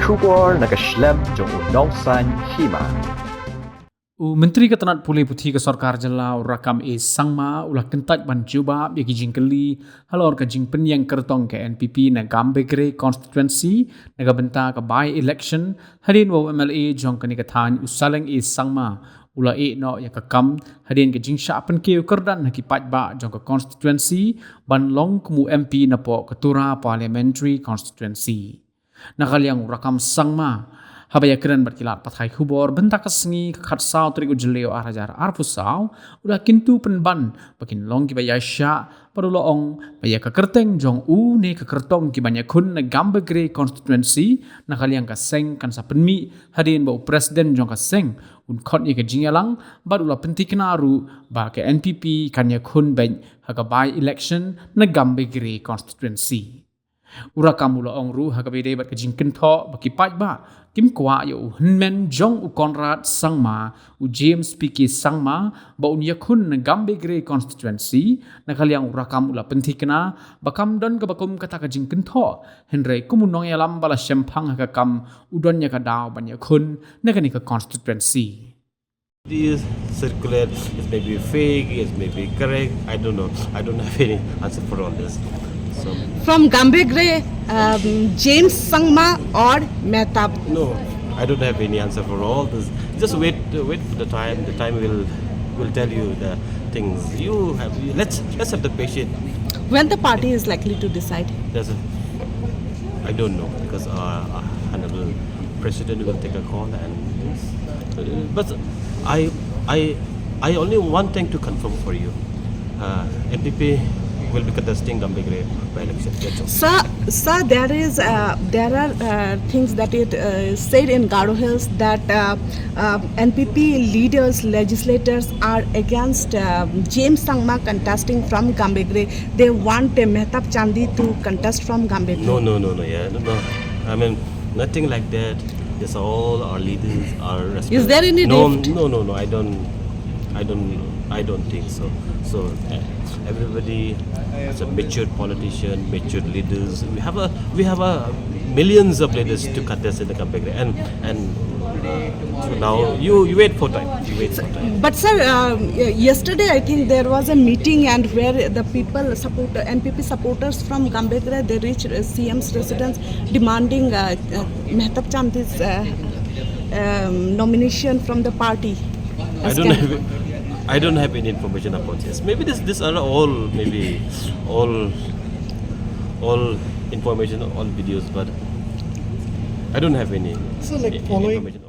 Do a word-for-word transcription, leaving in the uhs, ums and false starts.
Khubor na ka shlem jong u Nongsaiñ Hima. U Myntri ka tnat pule puthi ka sorkar jylla u Rakkam A Sangma u la kyntait ban jubab ïa ki jingkylli halor ka jingpynïeng kyrtong ka N P P na Gambegre constituency na ka bynta ka by election, hadien ba u M L A jong kane ka thaiñ u Saleng A Sangma u la ïeh noh ïa ka kam hadien ka jingshah pynkiew kyrdan ha ki paidbah jong ka constituency ban long kum u M P napoh ka Tura Parliamentary Constituency. Na ka liang u Rakkam Sangma, haba ïakren bad ki lad pathai khubor mynta ka sngi ka khatsaw tarik u Jylliew ar hajar arphew saw, u la kyntu pynban ba kin long kiba ïaishah bad u la ong ba ïa ka kyrteng jong u ne ka kyrtong kiban ïakhun na Gambegre constituency na ka liang ka seng kan sa pynmih hadien ba u president jong ka seng un khot ïa ka jingïalang bad u la pynthikna ruh ba ka N P P kan ïakhun beit ha ka by election na Gambegre constituency. U Rakkam u la ong ruh ha kaba ïadei bad ka jingkynthoh ba ki paidbah kim kwah ïa u hynmen jong u Conrad Sangma, u James P K Sangma, ba un ïakhun na Gambegre constituency. Na ka liang u Rakkam u la pynthikna ba kam don kaba kum kata ka jingkynthoh, hynrei kum u nongïalam ba la shemphang ha ka kam, u don ïa ka daw ban ïakhun na kane ka constituency. This circular is maybe fake, it may be correct. I don't know. I don't have any answer for all this. So From Gambegre, um, James Sangma or Mehtab? No, I don't have any answer for all this. Just wait, wait for the time. The time will will tell you the things. You have. Let's let's have the patience. When the party is likely to decide? There's a, I don't know because uh, uh, honorable president will take a call and uh, but I I I only one thing to confirm for you. Uh, N P P will be contesting Gambegre by-election. That's all. Sir, sir, there is uh, there are uh, things that it uh, said in Garo Hills that uh, uh, N P P leaders, legislators are against uh, James Sangma contesting from Gambegre. They want uh, Mehtab Chandi to contest from Gambegre. No, no, no, no, yeah, no, no. I mean, nothing like that. That's all our leaders are respected. Is there any No, rift? No, no, no. I don't, I don't, I don't think so. So uh, everybody is a matured politician, matured leaders. We have a, we have a millions of leaders to contest in the Gambegre, and and uh, so now you you wait for time. You wait for time. But sir, um, y- yesterday I think there was a meeting and where the people support N P P supporters from Gambegre, they reached uh, C M's residence demanding uh, uh, Mehtab Chandi's uh, um, nomination from the party. I don't have I don't have any information about this. Maybe this these are all maybe all all information, all videos, but I don't have any. So, like, any following- information.